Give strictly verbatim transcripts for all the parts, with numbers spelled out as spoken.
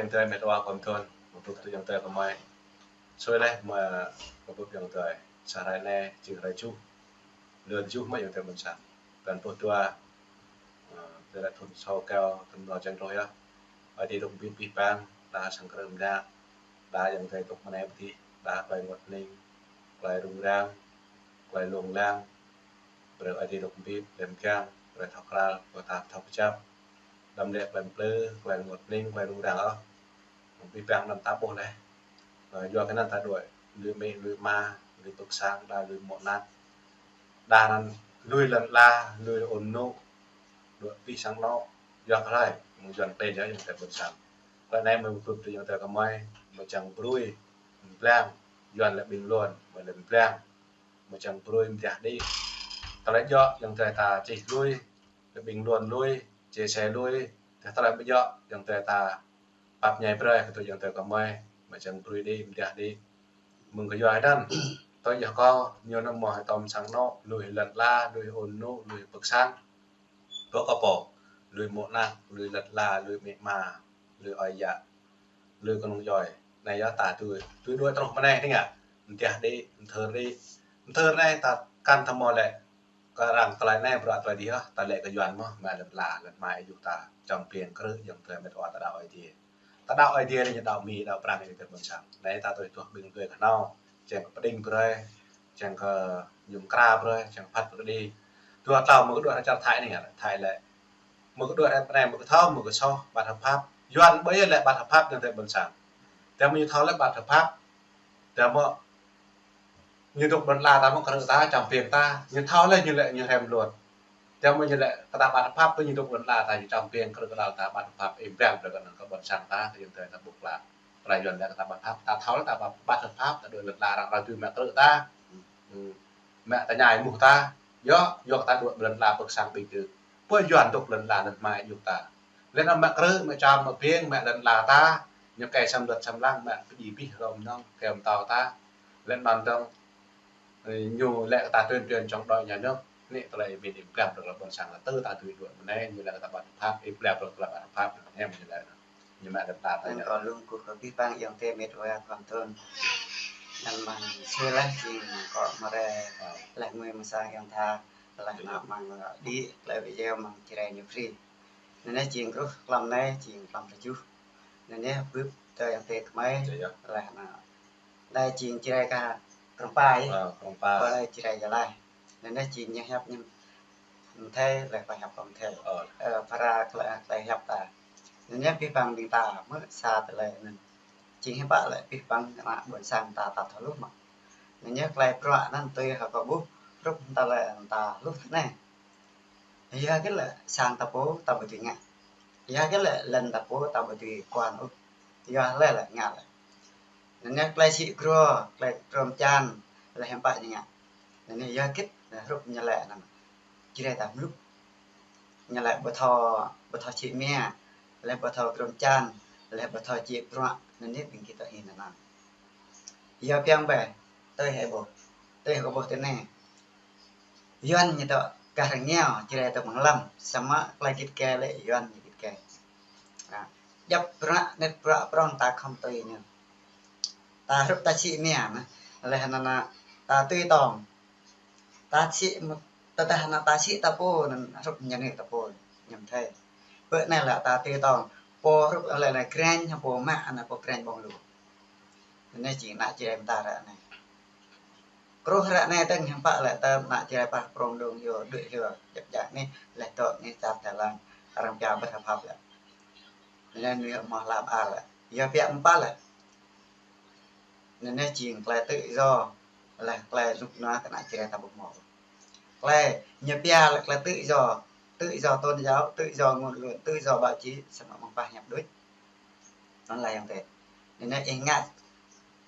Ayŏng adơi met wa kơ mơ̆n, mơbŭk tui ayŏng adơi kơmơi. Sui laih mơ̆ mơbŭk ayŏng adơi. Sa hrơi anai, jing hrơi tơjuh. Lơ tơjuh mơ̆ ayŏng adơi ƀôn sang. Blan pluh dua, ơ, tơlơi thun sô keo, tơm nô jeng roh yơh. Ơi Adai dŏ ƀing abih bang, đa sang krư̆ mơnă, đa ayŏng adơi dŏ mơnai pơtih, đa tơlơi rơngot hning, tơlơi rŭng răng, tơlơi lông lăng, brơi Ơi Adai dŏ ƀing abih, lĕm kiăng, brơi thâo krăn, brơi ta thâo kơjăp. Đăm lĕ tơlơi plư, tơlơi rơngot hning, tơlơi rŭng răng ôh. Abih bang anŭn ta ƀuh laih. Ơ, yua kơ anŭn ta đuaĭ, lui amĭ, lui ama, lui pơ̆k sang, đa lui mŏ ană. Đa anŭn lui lŏn ala, lui ôn nŭ, đuaĭ pĭ sang anŏ, yua kơ hlơi, mơ̆ng Yuan klĕn yơh, ayŏng adơi ƀôn sang. Tơlơi anai mơ̆ mơbŭk tui ayŏng adơi kơmơi, mơ̆ čang brơi, blang, Yuan lĕ ƀing lŏn, mơ̆ lĕm blang, mơ̆ čang brơi mơdiah đĭ. Tơlơi djơ̆ ayŏng adơi ta čih lui, lĕ ƀing lŏn lui, chia sẻ lui, tơlơi ƀu djơ̆ ayŏng adơi ta pap ñai brơi kơ tui ayŏng adơi kơmơi, mơ̆ čang brơi đĭ, mơdiah đĭ. Mơ̆ng kơ yua hơdăn, tui yơh kâo, ñu nao mơ̆ hơtŏm sang anŏ, lui lŏn ala, lui ôn nŭ, lui pơ̆k sang. Pô kơ pô, lui mŏ ană, lui lŏn ala, lui amĭ ama, lui ơi yă, lui kơnung djuai. Anai yơh ta tui, tui đuaĭ truh mơnai anai ngă. Mơdiah đĭ, mơthơr đĭ. Mơthơr anai ta kăn thâo mơ̆ lĕ. Kơ arăng tơlơi anai bruă tơlơi dih yơh, ta lĕ kơ Yuan mơ̆, mă lŏn ala, lŏn amai ayuh ta. Čang piêng krư̆, ayŏng adơi met wa ta đaŏ Ơi Adai. Ta đaŏ Ơi Adai anai, ñu đaŏ Mi, đaŏ Prăng, ayŏng adơi ƀôn sang. Anai ta tui tuh ƀing tui kơ nao. Čang kơ pơđing brơi, čang kơ mơñum kra brơi, čang kơ phat brơi đĭ. Dua tlâo mơ̆ kơ đuaĭ hră čar Thái anai ngă, Thái lĕ. Mơ̆ kơ đuaĭ hră anai, mơ̆ kơ thâo, mơ̆ kơ soh, ƀăt hợp pháp. Yuan ƀơi lĕ ƀăt hợp pháp ayŏng adơi ƀôn sang. Tơdah mơ̆ ñu thâo lĕ ƀăt hợp pháp. Tơdah mơ̆ ñu dŏ lŏn ala ta mơ̆ krư̆ ta, čang piêng ta. Ñu thâo lĕ ñu lĕ ñu hrăm luật. Tơdah mơ̆ ñu lĕ kơ ta ƀăt hợp pháp, pơ ñu dŏ lŏn ala ta, ñu čang piêng krư̆ kơđăl ta ƀăt hợp pháp, ih blang brơi kơ anŭn kơ ƀôn sang ta, kơ ayŏng adơi ta ƀuh klă. Tơlơi Yuan lĕ kơ ta ƀăt hợp pháp, ta thâo lĕ ta ƀăt, ƀăt hợp pháp, ta đuaĭ lŏn ala arăng rao tui mă krư̆ ta. Ư. Mă ta ñai muh ta. Yua, yua kơ ta đuaĭ lŏn ala pơ̆k sang ƀing tơ. Pô Yuan dŏ lŏn ala lŏn amai ayuh ta. Lĕ anŭn mă krư̆, mă čam, mă piêng, mă lŏn ala ta. Ñu kơ sem luật sem lăng, mă pơdjai abih rŏm nong, kơ mơtâo ta. Lĕ anŭn dơ̆ng, ơ, ñu lĕ kơ ta tuyên truyền chống đối nhà nước. Anai tơlơi ih ƀing ih blang brơi kơ ƀôn sang ta tui ta tui đuaĭ mơnai, ñu lĕ kơ ta ƀăt hợp pháp, ih blang brơi kơ ta ƀăt hợp pháp, anŭn hiam ñu lĕ anŭn. Ñu mă lŏn ala ta. Anŭn ñu kơ lung kơ abih bang ayŏng adơi met wa kơ mơ̆n. Anŭn mơ̆ng sui laih jing kơ mơ̆ rai, ơ, laih ngui mơ̆ng sang ayŏng ta, laih anŭn mơ̆ng đĭ, laih video mơ̆ng Jrai ñu free. Anŭn anai jing gruh klăm anai, jing klăm tơjuh. Anŭn anai bưp tơ ayŏng adơi kơmơi, laih anŭn. Anai jing Jrai kơ Krông Pa yơh. Ơ, Krông Pa. Kơ anai Jrai Gia Lai. Anŭn anai jing ñu hiăp ñu mơthei, laih kơ hiăp kơ mơthei. Ơ. Ơ, phara tơlơi, tơlơi hiăp ta. Anŭn anai abih bang ƀing ta, mơ̆ sa tơlơi anŭn. Jing hiư̆m pă lĕ abih bang ană ƀôn sang ta, ta thâo hluh mơ̆. Anŭn anai tơlơi bruă anŭn tui hăng kâo ƀuh, hrup ta lĕ ta hluh tơ anai. Yua hơget lĕ sang ta pô ta ƀu dưi ngă. Yua hơget lĕ lŏn ta pô ta ƀu dưi kuan ôh. Yua hlơi lĕ ngă lĕ. Anŭn anai tơlơi sĭ grô, tơlơi grôm čan, lĕ hiư̆m pă ñu ngă. Anŭn anai yua hơget, hrup ñu lĕ anŭn. Jrai ta mluk. Ñu lĕ ƀu thâo, ƀu thâo sĭ mia, lĕ ƀu thâo grôm čan, lĕ ƀu thâo sĭ bruă, anŭn anai ƀing gih tơ hin anŭn. Yua piăng bĕ, tui hĕ ƀuh, tui hĕ kơ ƀuh tơ anai. Yuan ñu dŏ gah rơngiao, Jrai dŏ amăng lăm, samơ̆ tơlơi git gai lĕ Yuan ñu git gai. Ă, djŏp bruă, anet bruă prŏng ta khŏm tui ñu. Ta hrup ta sĭ mia mơ̆, laih anŭn ta tui tong. Ta sĭ mơ̆, tơdah anŭn ta sĭ ta pô, anŭn hrup ñu anai ta pô, ñu mơthei. Bơ anai lĕ ta tui tong, pô hrup lĕ anai kreng, hăng pô mă anŭn pô kreng ƀơ̆ng lu. Anai jing ană Jrai mơta ră anai. Truh ră anai tơ̆ng hiư̆m pă lĕ tơ̆ng ană Jrai pah prong dong hyu, đuaĭ hyu, jăp jăk anai, laih dŏ anai čar Thái Lan, arăng pia bất hợp pháp lĕ. Anai ñu mơ̆ hlăm ar lĕ. Yua pia hiư̆m pă lĕ. Anŭn anai jing tơlơi tự do, laih tơlơi rŭk rơnua kơ ană Jrai ta ƀu hmâo. Tơlơi ñu pia lĕ tơlơi tự do, tự do tôn giáo, tự do ngôn luận, tự do báo chí, samơ̆ mơ̆ng pah hiăp đôč. Anŭn lĕ ayŏng adơi. Anŭn anai ih ngă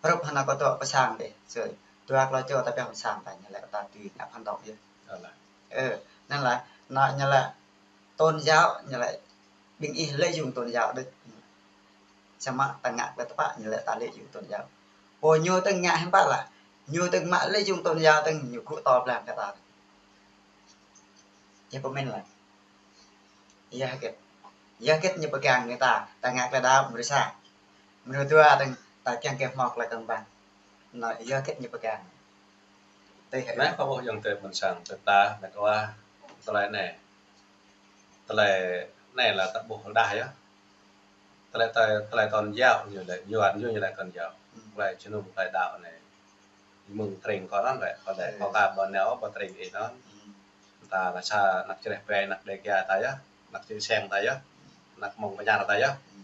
hrup hăng ană kâo dŏ pơ sang dih. Sui. Dua klâo čô ta pioh pơ sang ta ñu lĕ ta tui ngă phản động yơh. Ơ, anŭn lĕ, anŭn ñu lĕ tôn giáo, ñu lĕ ƀing ih lợi dụng tôn giáo đôč. Samơ̆ ta ngă tơlơi tơpă ñu lĕ ta lợi dụng tôn giáo. Pô ñu tơ̆ng ngă hiư̆m pă lĕ. Ñu tơ̆ng mă lợi dụng tôn giáo tơ̆ng ñu gŭ tŏ blang kơ ta. Yua pơmĭn lĕ. Yua hơget. Yua hơget ñu pơgang kơ ta, ta ngă tơlơi đaŏ mơ̆ rơsa. Mơnuih dua tơ̆ng ta kiăng kơ hmâo tơlơi kơ̆ng ƀang. Anŭn yua hơget ñu pơgang. Tui hĕ. Anai kâo ƀuh ayŏng adơi ƀôn sang tơdah mĕt wa tơlơi anai. Tơlơi anai lĕ ta ƀuh rơđah yơh. Tơlơi, tơlơi, tơlơi tôn giáo ñu lĕ, Yuan ñu, ñu lĕ tôn giáo. Hmm. Tơlơi jơnum tơlơi đaŏ anai. Mơ̆ng tring kâo anŭn lĕ, kâo lĕ, hmm, kâo ka ƀôn nao, ƀôn tring ih anŭn. Hmm. Ta lĕ sa anăk Čơreh Pai, anăk Dêga ta yơh, anăk Čư̆ Seng ta yơh, hmm, anăk Mông Pơñar ta yơh. Hmm.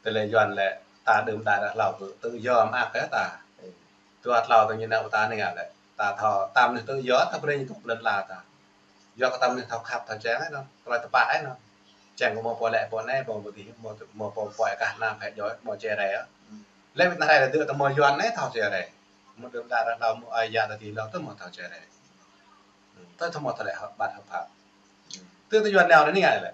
Tơlơi Yuan lĕ, ta đưm đă ră hlâo kơ tự do mơak kơ ta. Hmm. Dua hlâo tơ̆ng ñu nao ta anai ngă lĕ. Ta thâo, ta mơnuih tự do, ta brơi ñu tŭk lŏn ala ta. Yua kơ ta mơnuih thâo khăp, thâo čang anŭn, tơlơi tơpă anŭn. Čang kơ hmâo pô lĕ pô anai, pô pơtih, hmâo, hmâo pô pô kah nam, hĕ joi, hmâo Čơreh. Hmm. Lĕ wĭt anai ră dơ̆ ta hmâo Yuan anai thâo Čơreh. Hmâo đưm đă ră hlâo hmâo ai ya ta ti hlâo tơ hmâo thâo Čơreh. Hmm. Tơ tơ hmâo tơlơi hơ̆k ƀat hơ̆k phak. Hmm. Tơ tơ Yuan nao anai ngă lĕ.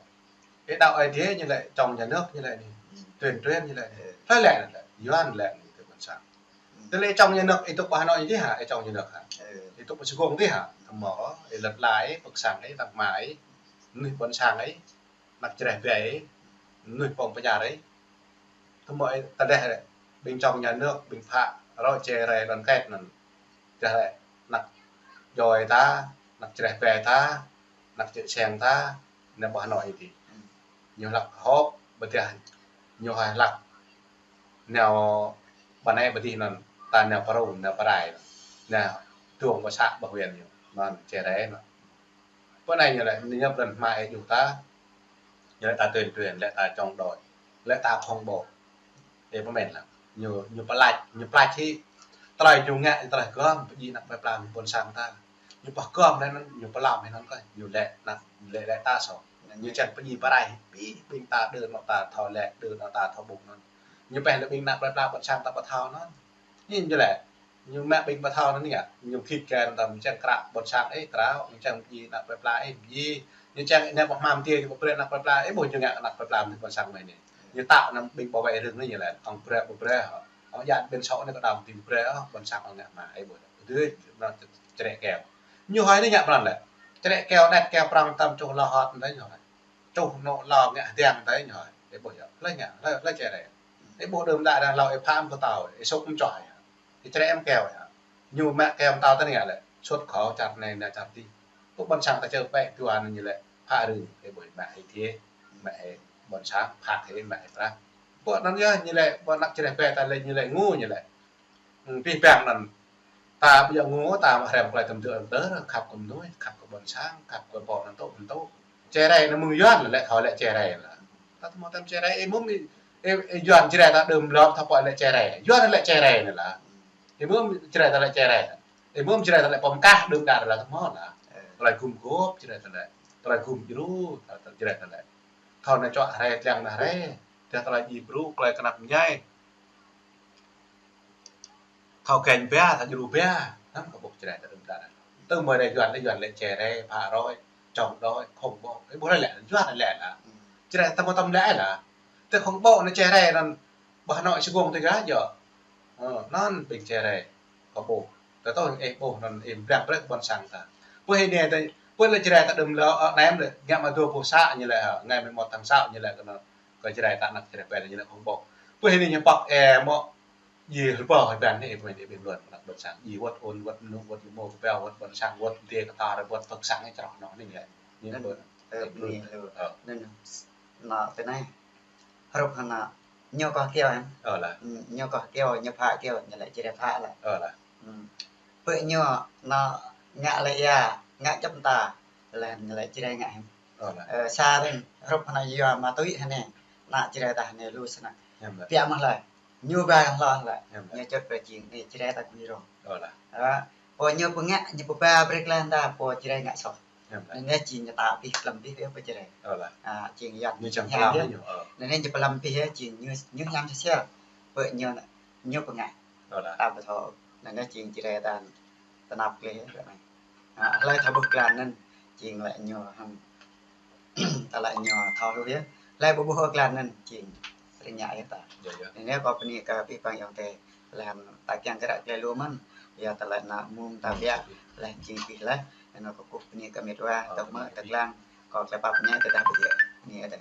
Ih đaŏ Ơi Adai ñu lĕ, chống nhà nước ñu lĕ anai. Hmm. Tuyên truyền ñu lĕ anai. Hmm. Hlơi lĕ anai lĕ. Yuan lĕ anai tơ ƀôn sang. Hmm. Tơlơi chống nhà nước ih tŭk pơ Hà Nội dih hă, ih chống nhà nước hă. Hmm. Ih tŭk pơ Sài Gòn dih hă. Tơ hmâo, ih lŏn ala ih, pơ sang ih, tơ̆ng hmua ih. Mơnuih ƀôn sang ih. Anăk Čơreh Pai, mơnuih Mông Pơñar. Tơmơi tơdah ƀing chống nhà nước, ƀing phă, rŏ Čơreh đoàn kết anŭn. Tơdah lĕ anăk Djoi ta, anăk Čơreh Pai ta, anăk Čư̆ Seng ta, nao pơ Hà Nội dih. Ñu hlăk hŏp, ƀôdah ñu hơi hlăk nao pơ anai pơ adih anŭn, ta nao pơ rŭng, nao pơ rai, nao dŏng pơ xã pơ huyện ñu, anŭn Čơreh anŭn. Pơ anai ñu lĕ, ñu pran hmua ih juh ta. Ñu lĕ ta tuyên truyền, lĕ ta chống đối, lĕ ta khủng bố. Ê, pơmĭn lĕ. Ñu, ñu pơlač, ñu pơlač hĭ. Tơlơi ñu ngă, tơlơi gơ̆m, pơjing anăk plơi pla ƀôn sang ta. Ñu pơgơ̆m lĕ anŭn, ñu pơlăm lĕ anŭn kơ, ñu lĕ anăk, lĕ, lĕ ta soh. Ñu čang pơjing pơrai, ƀing, ƀing ta đơ anŭn ta thâo lĕ, đơ anŭn ta thâo ƀuh anŭn. Ñu pĕ lĕ ƀing anăk plơi pla ƀôn sang ta ƀu thâo anŭn. Ñu, ñu lĕ. Ñu mă ƀing ƀu thâo anŭn ngă, ñu khĭt kơ anŭn ta, ñu čang krăp ƀôn sang ih krăp, ñu čang pơjing anăk plơi pla ih pơjing, ñu čang anai ƀu hmâo mơ̆n tih, ñu ƀu brơi anăk plơi pla ih, ƀu ñu ngă anăk plơi pla mơ̆n ƀôn sang mơ̆n anai. Ñu tao anŭn ƀing bảo vệ rừng anai ñu lĕ, ŏng brơi ƀu brơi hă. Ŏng jăk ƀing sŏ anai kơ đam ƀu brơi hă, ƀôn sang ŏng ngă mă ih ƀu. Dui, anŭn čơrĕ keo. Ñu hơi anai ngă pran lĕ. Čơrĕ keo, đĕt keo prŏng tơm čuh lŏ hŏt anai ñu hơi. Čuh anŏ lŏ ngă hơdiăng tơi ñu hơi. Ih ƀuh yơh. Hlơi ngă, hlơi, hlơi Čơreh. Ih ƀuh đưm đă ră hlâo ih phă mơ̆ pơtâo, ih sŭk mơ̆ čoh yơh. Ih čơrĕ mơ̆ keo yơh. Ñu mă keo mơtâo tơ anai lĕ. Sut khŏ čar anai nao čar dih. Pơ ƀôn sang ta čơ pĕ dua anai ñu lĕ. Phă rơ̆ng, ih ƀuh mă ih thiê, mă ih ƀôn sang, phă ih mă ih prăk. Pơ anŭn yơh ñu lĕ, pơ anăk Čơreh Pai ta lĕ ñu lĕ ngu ñu lĕ. Hmm, pih pang anŭn. Ta ƀu djơ̆ ngu, ta mă hrăm tơlơi tơm dơ̆ tơr, khăp kơ mơnuih, khăp kơ ƀôn sang, khăp kơ pô anŭn tŭ, anŭn tŭ. Čơreh anŭn mơ̆ng Yuan lĕ thâo lĕ Čơreh lĕ. Ta tơmâo tơm Čơreh, ih mơ̆n, ih, ih Yuan Čơreh ta đưm lŏm thâo pô lĕ Čơreh. Yuan lĕ Čơreh anŭn lah. Ih mơ̆n Čơreh ta lĕ Čơreh. Ih mơ̆n Čơreh ta lĕ pơm kah đưm đă lah tơmâo lah. Tơlơi gum gôp Čơreh ta lĕ. Tơlơi gum djru, ta, ta Čơreh ta lĕ. Thâo nao čuă hrơi, tlang nao hrơi. Tơdah tơlơi djai brŭ, tơlơi kơnăp mơñai. Thâo kĕnh ba, thâo djru ba, anŭn kơ ƀuh Čơreh ta đưm đă. Tơmơi rai Yuan lĕ, Yuan lĕ Čơreh, phă rơi, chống đối, khủng bố. Ih ƀuh lĕ, Yuan lĕ lah. Čơreh tơmâo tơm lĕ lah. Tơ khủng bố anŭn Čơreh anŭn, ƀuh anŏ Sài Gòn tơ gah yơh. Ơ, anŭn ƀing Čơreh, kơ ƀuh. Tơ tơ̆ ih ƀuh anŭn ih brang brơi ƀôn sang ta. Pơ hĭ anai tơ, pơ lĕ Čơreh ta đưm lŏm, ơ, nem lĕ, ngă mă dua pluh sa ñu lĕ, hă, ngày mười một tháng sáu ñu lĕ kơ anŭn. Kơ Čơreh ta anăk Čơreh Pai ñu lĕ khủng bố. Pơ hĭ anai ñu pŏk ih mơ̆ Djai hlâo ƀơi ƀing anai, ƀing anai, ƀing luan, anăk ƀôn sang. Djai wơ̆t ôn, wơ̆t mơnŭ, wơ̆t rơmô kơpeo, wơ̆t ƀôn sang, wơ̆t dêh kơtar, wơ̆t pơk sang, čroh anŏ anai lĕ. Anŭn, ơ, anŭn, anŭn, anŭn, anŭn, tơ anai. Hrup hăng anŭn, ñu kơ keo, em. Ơ lah. Hm, ñu kơ keo, ñu phă keo, ñu lĕ Čơreh phă lah. Ơ lah. Hm. Pơ ñu, anŭn, ngă lĕ ia, ngă čŏp ta, lĕ, ñu lĕ Čơreh ngă hiư̆m. Ơ lah. Ơ, sa rĭm, hrup hăng anŭn yua mă tui hăng anai, anăk Čơreh ta hăng anai lu snăk. Hiư̆m lah. Pioh mơ̆ hlơi. Ñu ba hlâo lĕ. Hiư̆m lah. Ñu čut brơi jing, anai Čơreh ta kơ mi rŏng. Ơ lah. Ơ, pô ñu pơngă, ñu pơba brơi klan ta, pô Čơreh ngă soh. Hiư̆m lah. Anai jing ñu ta pih, pơlăm pih, pih pơ Čơreh. Ơ lah. Ă, jing yua. Ñu čang pơlăm ñu, ơ. Anai ñu pơlăm pih, jing ñu, ñu hiam sel. Pơ ñu, ñu pơngă. Ơ lah. Ta ƀu thâo. Anai jing Čơreh ta tơnap klĕ ră anai. Ă, hlơi thâo ƀuh klan anŭn, jing lĕ ñu hăng, ta lĕ ñu thâo hluh yơh. Hlơi ƀu ƀuh klan anŭn, jing rơñă yơh ta. Yơh, yơh. Anai kâo bơni kơ abih bang ayŏng adơi, lĕ hăng ta kiăng kơ ră klĕ lu mơ̆n, yua tơlơi anăk mơ̆ng ta biă, lĕ jing pih lĕ, anŭn kâo kơkuh bơni kơ met wa, ơ, tơ̆ mơ̆, bơni. Tơ̆ lăng, kâo klĕ pap anai tơdah ƀu djơ̆, bơni adơi.